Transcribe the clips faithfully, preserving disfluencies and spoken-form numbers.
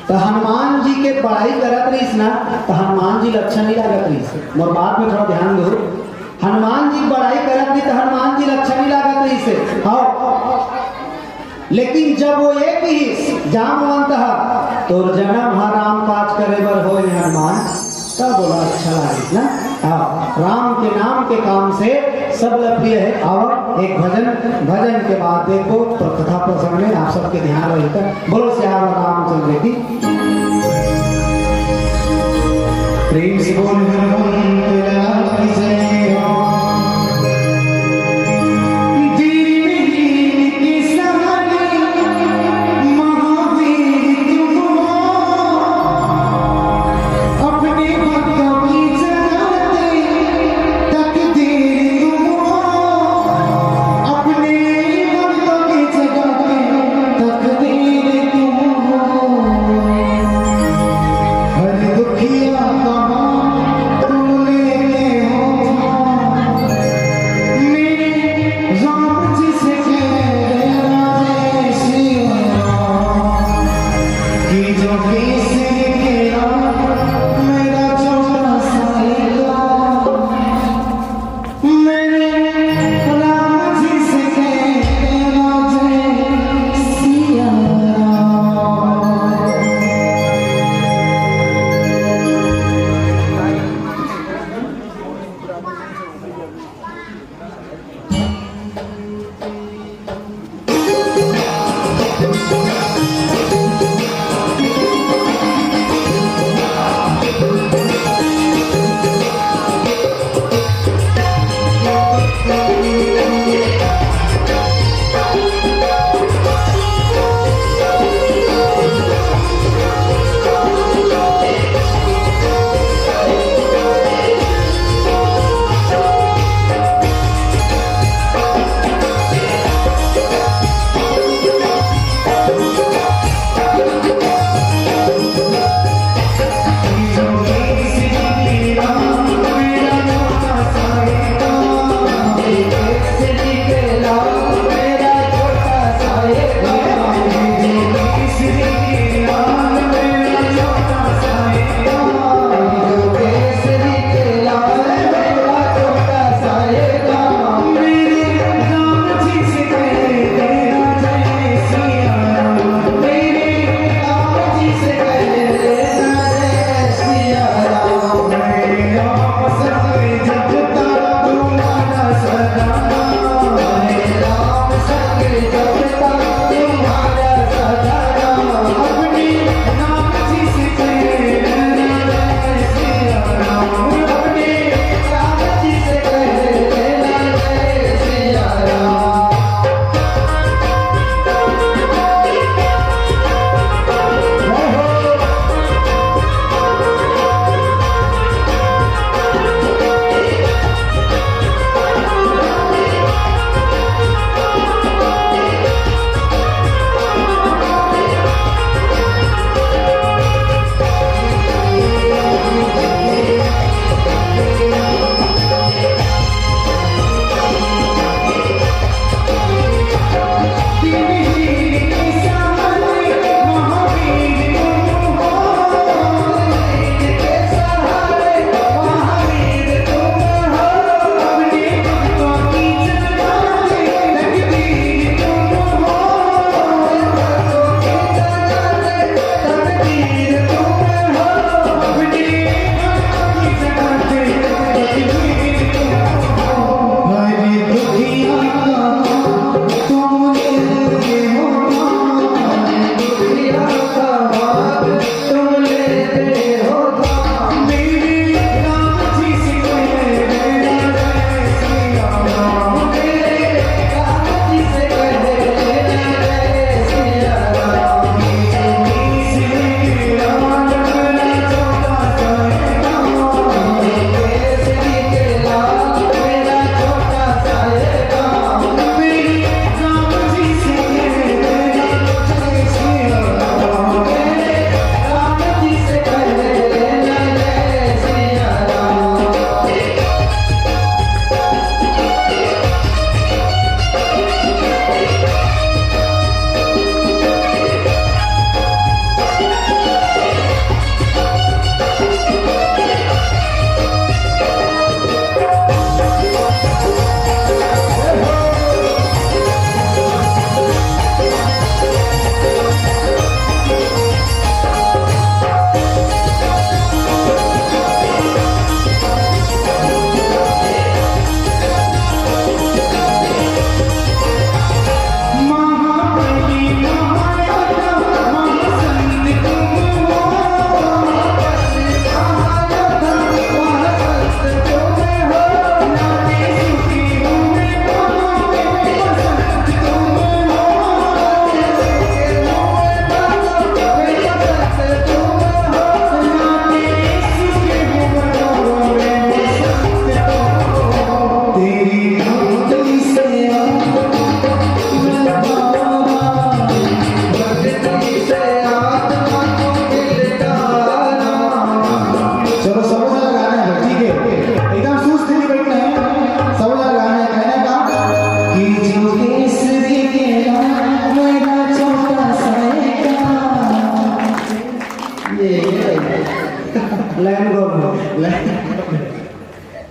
तो हनुमान जी के बड़ाई करत रहिस ना, तो हनुमान जी ला अच्छा नहीं लागत रहिस। मोर बात में थोड़ा ध्यान दो। हनुमान जी बड़ाई करत रहिस तो हनुमान जी ला अच्छा नहीं लागत रहिस। हाँ, लेकिन जब वो ये कहिस, "जामवंत ह, तोर जन्म ह राम काज करे बर होए हे हनुमान", तब बोला अच्छा लागिस ना। हाँ, राम के नाम के काम से सब ला प्रिय है। और एक भजन, भजन के बाद देखो, प्र-, कथा प्रसंग में आप सबके ध्यान रहिथे। बोलो सियावर रामचंद्र की। प्रेम से बोल हनुमंत लाल की जय। दीन हीन के सहारे महावीर तुम हो। अपने भक्तों की जगाते तकदीर तुम हो। अपने भक्तों की जगाते तकदीर तुम हो। हर दुखिया का तुम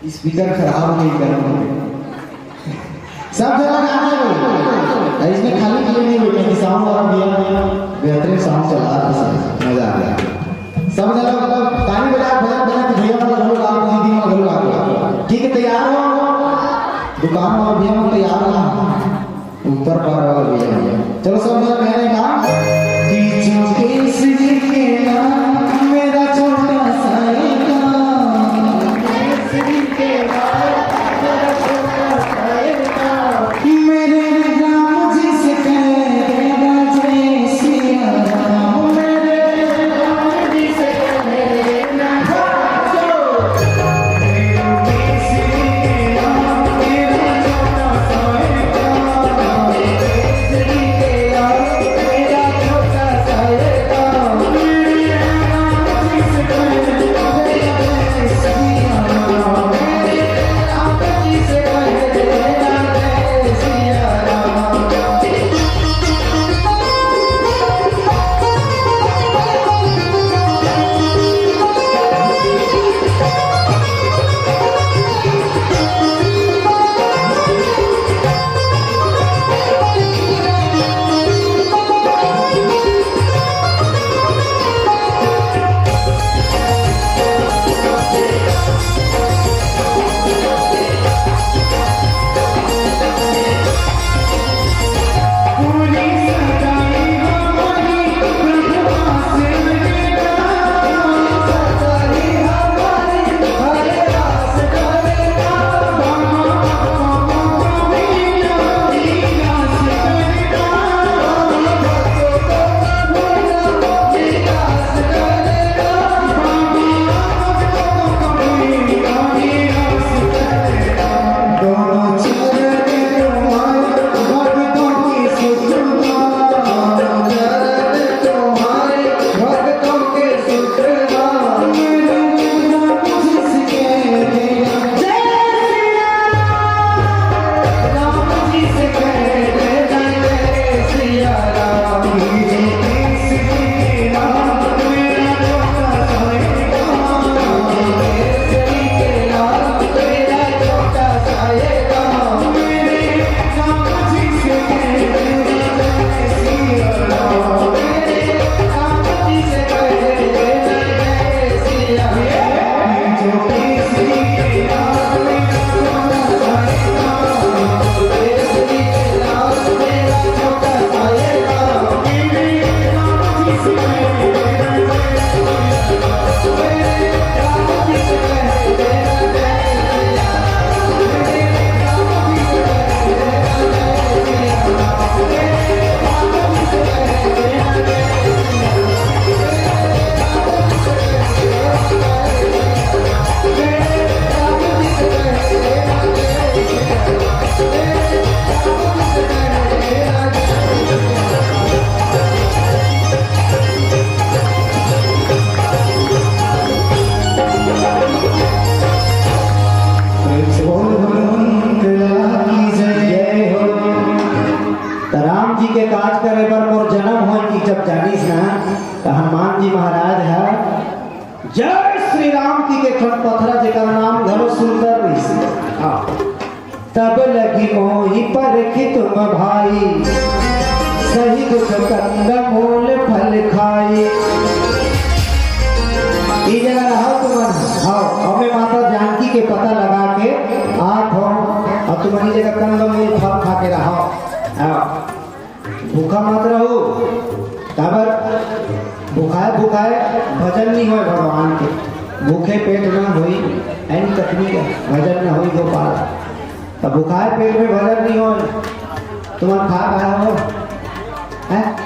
स्पीकर खराब नहीं करना। सब जगह गाना है। इसमें खाली खाली नहीं बैठे कि साउंड वाला भैया बेहतरीन साउंड चला रहा है, मजा आ गया। सब जगह ताली बजा, बजा, बजा कि भैया वाला घलो ला, दीदी वाला घलो ला। ठीक है, तैयार हो? दुकान वाला भैया, तैयार हो? ऊपर पार वाला भैया। चलो, सब जगह कहने का कि जो केसरी के नाम, मेरा छोटा सा एक काम। केसरी के नाम, मेरा छोटा सा एक काम। मेरे राम जी से कह देना, जय सिया राम। मेरे राम जी से कह देना। प्रेम से बोल हनुमंत लाल की जय। जय हो। त राम जी के काज करे बर मोर जन्म होय कि जब जानिस ना, त हनुमान जी महाराज ह जय श्री राम की के ठन पथरा, जेकर नाम घलो सुंदर रहिस। हाँ। तब लगी मोहि परखि तुम भाई, सही दुख कंद मूल फल खाई। ई जगह रहो तुमन, आओ, अब मैं माता जानकी के पता लगा के आत हूँ, और तुमन ई जगह कंद मूल फल खा के रहो। आओ। भूखा मत रहो, काबर भुखाए भुखाए भजन नहीं होय भगवान के। भूखे पेट ना होई, ऐन कथनी का भजन ना होई गोपाल। तब भुखाए पेट में भजन नहीं होय, तुमन खा पाए हो? हैं?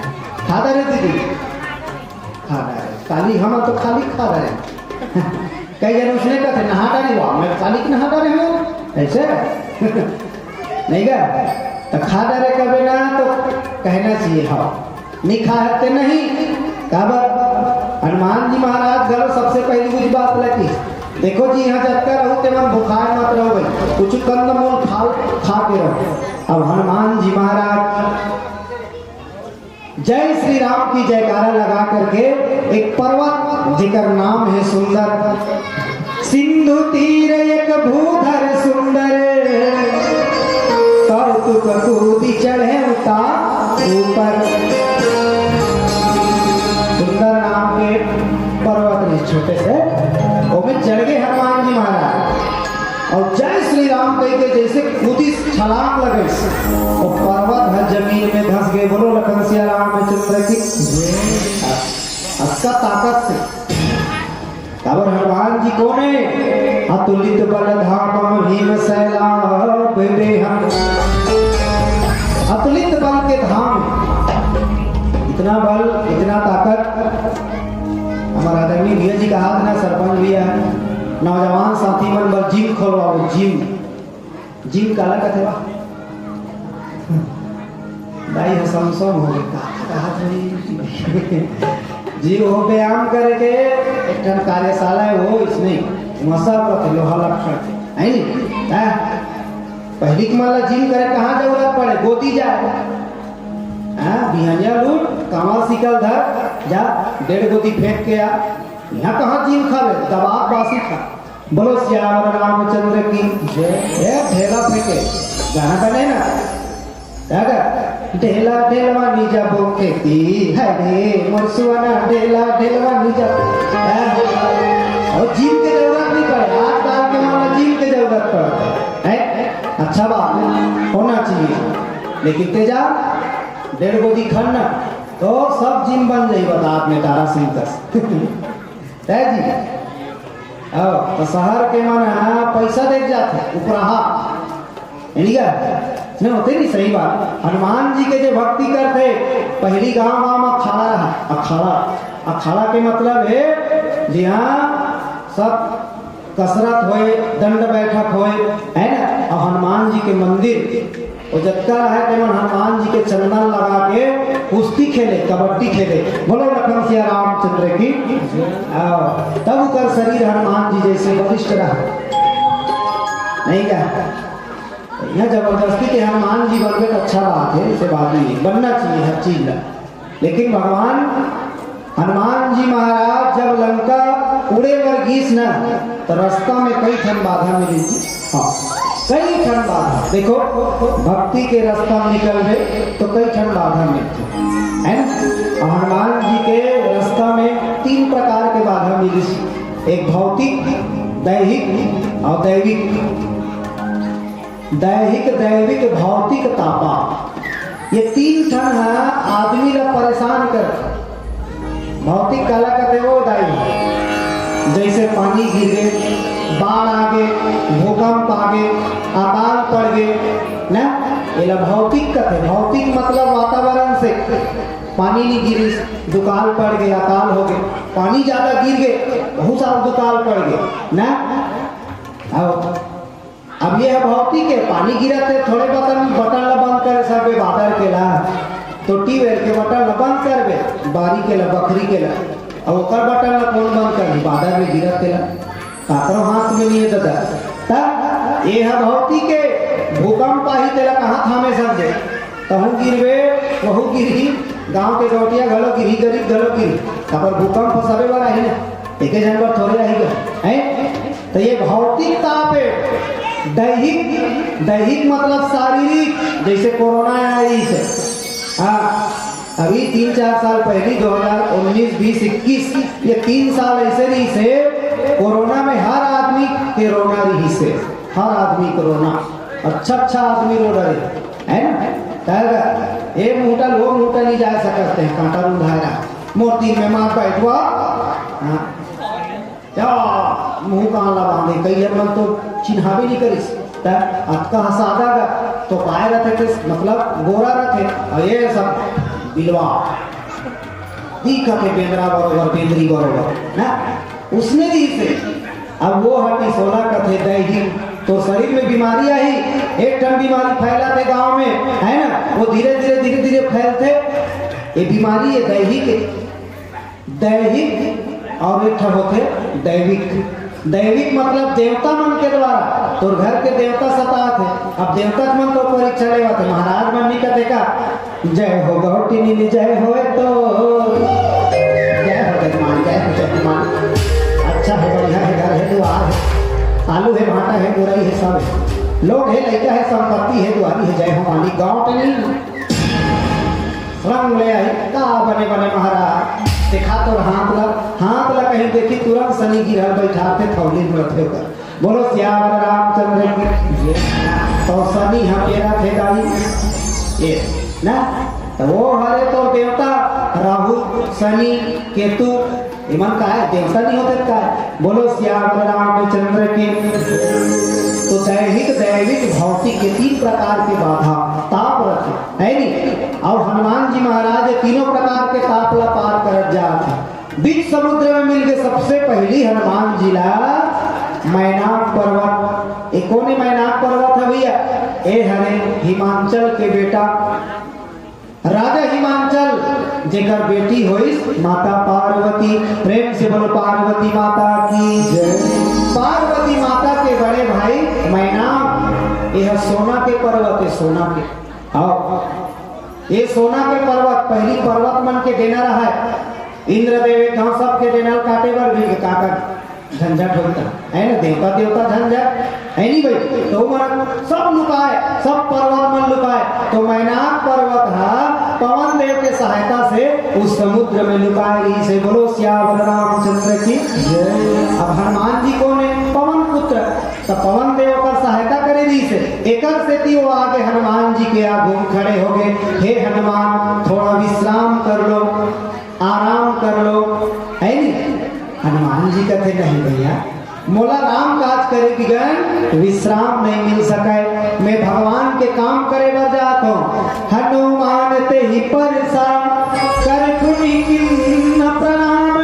खा दे रे दीदी, खा दे रे। खाली हम तो खाली खा दे रे। कई जन उसने कहते, "नहा डारे वाह, मैं काली के नहा डारे हूँ।" ऐसे? नहीं गा? तो खा डारे कबे ना तो कहना चाहिए, हाँ। नहीं खा हते नहीं। काबर? हनुमान जी महाराज घलो सबसे पहली कुछ बात लगी। देखो जी, यहाँ जतका रहो, ते मन भुखाए मत रहो भाई। कुछ कंद मूल फल खा के रहो। अब हनुमान जी महाराज जय श्री राम की जयकारा लगा करके एक पर्वत जेकर नाम है सुंदर सिंह सिंधु तीर एक भूधर सुंदर, कौतुक कूदि चढ़े उता ऊपर। सुंदर नाम के पर्वत रहिस छोटे से, ओमे चढ़ गे हनुमान जी महाराज। अउ जय श्री राम कहिके जइसे कूदिस, छलांग लगइस, ओ पर्वत ह जमीन में धंस गे। बोलो लखन सिया रामचंद्र की। अतका ताकत से। काबर हनुमान जी कोन हे? अतुलित बल धामम भीम सैलाभ देहम। अतुलित बल के धाम, इतना बल, इतना ताकत। हमर आदरणीय भैया जी कहात ना, सरपंच भैया, नौजवान साथी मन बर जिम खोलवाओ, जिम। जिम काला कथे बा? दाई ह समसम हो गे, का कहात हे? जी, वो व्यायाम करे के एक ठन कार्यशाला हे, वो इसने मसा कथे, लोहा लक्षण, है नी? हैं? पहिली के मन ला जिम करे कहाँ जरूरत पड़े? गोदी जाए। हाँ, बिहनिया लूट, कांवर सिकल धर, जा, डेढ़ गोदी फेंक के आ। यहाँ कहाँ जिम खावे? दबा बासी खा। बोलो सियावर रामचंद्र की जय। ए, ढेला फेंके, गाना बने ना। क्या कर? ढेला ढेलवा नी जाबो खेती, है रे मोर सुअना, ढेला ढेलवा नी जाबो। हैं? और जिम के जरूरत नहीं पड़े, आजकल के मामला जिम के जरूरत पड़ता है। अच्छा बात है, होना चाहिए। लेकिन तेजा, डेढ़ गोदी खन ना, तो सब जिम बन जाई, बता, अपने तारा सिंह कस। तय जी, आओ, तो शहर के मन ह पैसा देख जाथे, उपराहा। एनिया, नहीं होते नहीं, सही बात। हनुमान जी के जो भक्ति करथे, पहली गांव गांव में अखाड़ा रहा, अखाड़ा, अखाड़ा के मतलब है, जिहाँ सब कसरत होए, दंड बैठक होए, है ना? और हनुमान जी के मंदिर, वो जतका रहे, तेमन हनुमान जी के चंदन लगा के कुश्ती खेले, कबड्डी खेले। बोलो लखन सिया रामचंद्र की। आओ, तब ओकर शरीर हनुमान जी जैसे बलिष्ठ रहा। नहीं क्या? यहाँ जबरदस्ती के हनुमान जी बनबे तो अच्छा बात है, ऐसे बात नहीं है, बनना चाहिए हर चीज ला। लेकिन भगवान हनुमान जी महाराज जब लंका उड़े बर गीस न, तो रास्ता में कई ठन बाधा मिली जी। हाँ, कई ठन बाधा। देखो, भक्ति के रास्ता में निकलबे तो कई ठन बाधा मिलथे, है ना? और हनुमान जी के रास्ता में तीन प्रकार के बाधा मिली, एक भौतिक, दैहिक और दैविक। दैहिक, दैविक, भौतिक तापा, ये तीन ठन ह आदमी ला परेशान करथे। भौतिक काला कथे वो दाई, जैसे पानी गिर गे, बाढ़ आ गे, भूकंप आ गे, अकाल पड़ गे, ना, एला भौतिक कथे। भौतिक मतलब वातावरण से पानी नहीं गिरिस, दुकाल पड़ गे, अकाल हो गे, पानी ज्यादा गिर गे, बहुत सारा दुकाल पड़ गे, ना। अब अब ये ह भौतिक हे, पानी गिरत हे, थोड़े बटन, बटन ला बंद करे सकबे, बादर के ला, तो ट्यूबवेल के बटन ला बंद करबे, बारी के ला, बखरी के ला, अब ओकर बटन ला कौन बंद करही? बादर में गिरत तेला, काकरो हाथ में नहीं है दादा। त ये ह भौतिक हे, भूकंप आही, तेला कहाँ थामे सकबे? तहूँ गिरबे, वहू गिरही, गांव के गौटिया घलो गिरही, गरीब घलो गिरही, काबर भूकंप सबे बर आही ना, एके झन बर थोड़े आही गा, हैं? तो ये भौतिक ताप हे। दैहिक, दैहिक मतलब शारीरिक, जैसे कोरोना आइस हे। हाँ, अभी तीन चार साल पहली दो हज़ार उन्नीस, बीस, इक्कीस, ये तीन साल ऐसे रहिस हे, कोरोना में हर आदमी के रोना रहिस हे, हर आदमी के रोना। अच्छा अच्छा आदमी रो डरे, है ना? तब ये मुंहटा लो, मुंहटा नहीं जा सकते हैं, कांटा रूंधाए रहा। मोर तीन में मार बैठवा। हाँ। या मुंह कान ला बांधे, कई मन तो चिन्हाबे नहीं करिस। त अतका ह सादा गा, तो पाए रथे के, मतलब गोरा रथे, और ये सब बिलवा दिखत हे बेंदरा बरोबर, बेंदरी बरोबर, ना? उसने भी से अब वो हटी सोला कथे दैहिक, तो शरीर में बीमारी आही, एक ठन बीमारी फैलत हे गांव में, है ना? वो धीरे धीरे, धीरे धीरे फैलथे। ये बीमारी, ये दैहिक हे। दैहिक और एक ठन होथे दैविक। दैविक मतलब देवता मन के द्वारा तोर घर के देवता सतात हे। अब देवता मन तो परीक्षा लेवत हे, महाराज मन नहीं कथे का, "जय हो गौटिनी, जय होए तो, जय हो जजमान, जय हो जजमान, अच्छा है, बढ़िया है, घर है, दुआर है।" आलू हे, भांटा हे, मुरई हे, सब हे। लोग हे, लइका हे, संपत्ति हे, दुआरी हे, जय हो मालिक, गाँव के नहीं। रंग ले आई, का बने बने महाराज, देखा तो हाथ ला, हाथ ला कहीं देखी, तुरंत शनि गिरल बैठा थे, थौली में रखे कर। बोलो सियावर रामचंद्र की जय। तो शनि ह पेरा थे दाई, ये ना, तो वो हरे तो देवता राहु, शनि, केतु, इमन का है, देवता नहीं होते का है? बोलो सियावर रामचंद्र के। तो दैहिक, दैविक, भौतिक, ये तीन प्रकार के बाधा, ताप रथे, है नी? और हनुमान जी महाराज ये तीनों प्रकार के ताप ला पार करत जात हे। बीच समुद्र में मिल के सबसे पहली हनुमान जी ला मैनाक पर्वत। ये कोने मैनाक पर्वत है भैया? ए हरे हिमांचल के बेटा राजा हिमांचल, जेकर बेटी होइस माता पार्वती। प्रेम से बोलो पार्वती माता की जय। पार्वती माता के बड़े भाई मैनाक, यह सोना के पर्वत है, सोना के। आओ, ये सोना के पर्वत, पहली पर्वत मन के देना रहा है। इंद्रदेव एक घाव सबके देना काटे बर भी काका झंझट होता है ना, देवता देवता झंझट है नहीं भाई। तो मन सब लुकाए, सब पर्वत मन लुकाए, तो मैनाक पर्वत हा पवन देव के सहायता से उस समुद्र में लुकाए रही से। बोलो सियावर रामचंद्र की जय। अब हनुमान जी कौन है? पवन पुत्र। तो पवन देव ओकर सहायता करे रही से, एकर सेती वो आगे हनुमान जी के आगू खड़े हो गए, हे हनुमान, थोड़ा विश्राम कर लो, आराम कर लो, है नी? हनुमान जी कहते, नहीं भैया, मोला राम काज करे बिगन विश्राम नहीं मिल सके। मैं भगवान के काम करे बर जात हूँ। हनुमान ते ही परसा कर पुनि किन्न प्रणाम,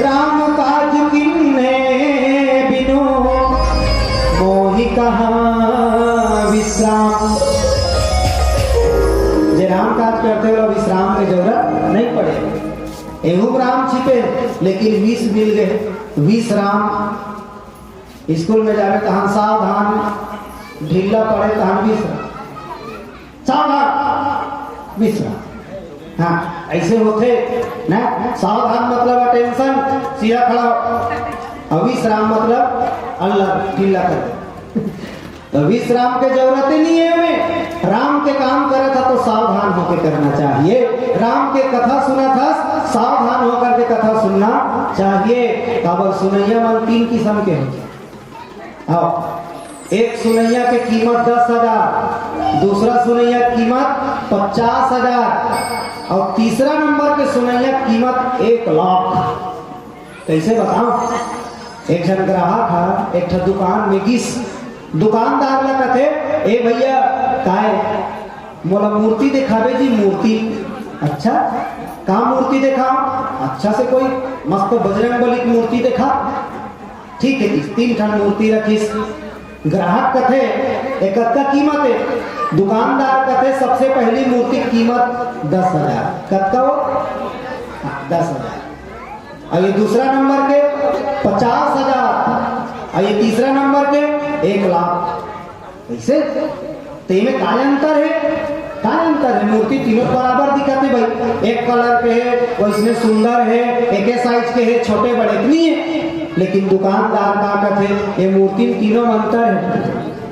राम काज किन्हे बिनु मोहि कहाँ विश्राम। जे राम काज करते हो विश्राम के जरूरत नहीं पड़े। एहू में राम छिपे, लेकिन विष मिल गए, विष राम। स्कूल में जावे तहन सावधान, ढीला पड़े तहन विष राम। सावधान, विष राम। हाँ, ऐसे होते ना। सावधान मतलब अटेंशन, सीधा खड़ा हो। और विष राम मतलब अल्लाह ढीला कर दे। तो विश्राम के जरूरत ही नहीं है हमें। राम के काम करत हा तो सावधान होके करना चाहिए। राम के कथा सुनत हा, सावधान होकर के कथा सुनना चाहिए। काबर सुनैया मन तीन किस्म के होते। आओ, एक सुनैया के कीमत दस हजार, दूसरा सुनैया कीमत पचास हजार और तीसरा नंबर के सुनैया कीमत एक लाख। कैसे बताओ? एक झन ग्राहक हा एक ठा दुकान में गिस, दुकानदार ला कथे, "ए भैया, काय मोला मूर्ति देखाबे जी, मूर्ति।" "अच्छा, का मूर्ति देखाओ?" "अच्छा से कोई मस्त बजरंग बली की मूर्ति देखा।" ठीक है, तीन ठन मूर्ति रखिस। ग्राहक कथे, "ए कतका कीमत है?" दुकानदार कथे, "सबसे पहली मूर्ति कीमत दस हजार।" कतका हो? हाँ, दस हजार। और ये दूसरा नंबर के पचास हजार, और ये तीसरा नंबर के एक लाख। कैसे? तेमे काय अंतर है? काय अंतर है? मूर्ति तीनों बराबर दिखत है भाई, एक कलर के है, वैसने सुंदर है, एके साइज के है, छोटे बड़े इतनी है। लेकिन दुकानदार का कथे, ये मूर्ति में तीनों में अंतर है।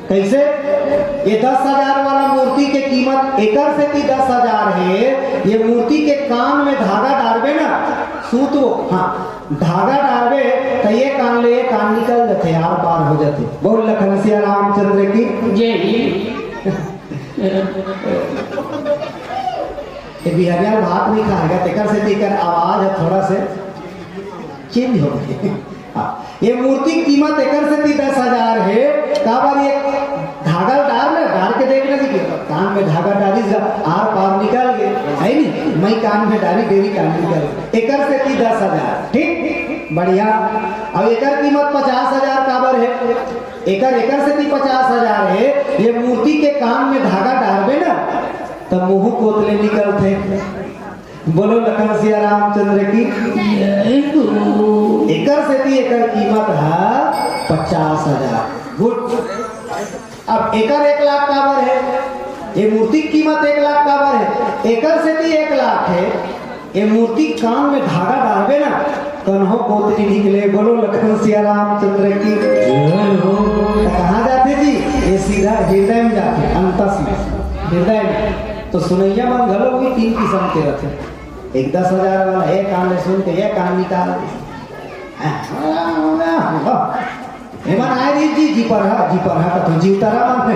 कैसे? ये दस हजार वाला मूर्ति के कीमत एकर सेती दस हजार है, ये मूर्ति के कान में धागा डारबे ना, सूत वो, हाँ, धागा डारबे त ये कान ले ये कान निकल जाथे, आर पार हो जाथे। बोल लखन सिया रामचंद्र की। जय हिंद। ये बिहनिया भात नहीं खाएगा, तेकर से तेकर आवाज है थोड़ा से चेंज हो गई। हाँ, ये मूर्ति कीमत एकर से थी दस हजार है। काबर ये धागा डार में डार के देखना जी, कान में धागा डारी जा, आर पार निकल गए, है नी? मैं कान में डारी, देवी कान निकल गए। एकर से थी दस हजार, ठीक, बढ़िया। अब एकर कीमत पचास हजार काबर है? एकर, एकर से थी पचास हजार है। ये मूर्ति के कान में धागा डारबे ना, तो मुंह कोतले निकलते। बोलो लखन सिया रामचंद्र की। एकर सेती एकर कीमत है पचास हजार। गुड। अब एकर एक लाख काबर है? ये मूर्ति की कीमत एक लाख काबर है? एकर सेती एक लाख है। ये मूर्ति कान में धागा डालबे ना, कन्हो कोतरी निकले। बोलो लखन सिया रामचंद्र की। तो सुनइया मन घलो भी तीन किसम के रथे। एक दस हजार वाला, एक कान ले सुन के एक कान निकाल दे। एमन आए रही जी, जी पर हा, जी पर हा कथो, जीवतरा मन,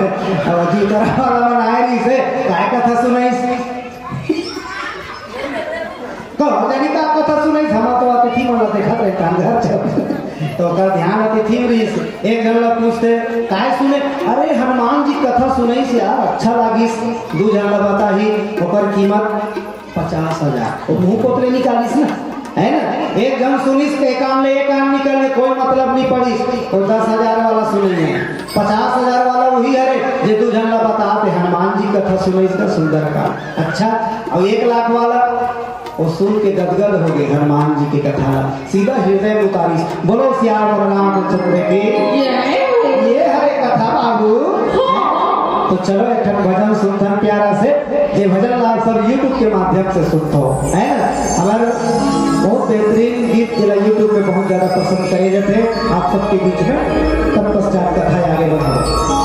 अब जीवतरा वाला मन आए रही से, काय कथा सुनाइस? तो जानी का कथा सुनाइस, हम तो अतिथि मन ला देखत रहे, कान घर चल। तो ओकर ध्यान अतिथि में रहिस। एक झन ला पूछते, "काय सुने?" "अरे, हनुमान जी कथा सुनाइस यार, अच्छा लागिस।" दू झन ला बताही, ओकर कीमत पचास हजार। वो मुंह पोतले निकालिस ना, है ना? एक झन सुनिस, एक कान ले एक कान निकल ले, कोई मतलब नहीं पड़िस। वो दस हजार वाला सुनइया, पचास हजार वाला वही हरे, जे दू झन ला बतात हे, हनुमान जी कथा सुनाइस का सुंदरकांड। अच्छा, अब एक लाख वाला, वो सुन के गदगद हो गए हनुमान जी की कथा ला, सीधा हृदय में उतारिस। बोलो सियावर रामचंद्र की। ये हरे कथा बाबू। तो चलो एक ठन भजन सुनथन प्यारा से, ये भजन ला आप सब YouTube के माध्यम से सुनथो, है ना? हमारे बहुत बेहतरीन गीत जेला YouTube पे बहुत ज्यादा पसंद करे जाते हैं, आप सबके बीच में तत्पश्चात कथा आगे बढ़ाओ।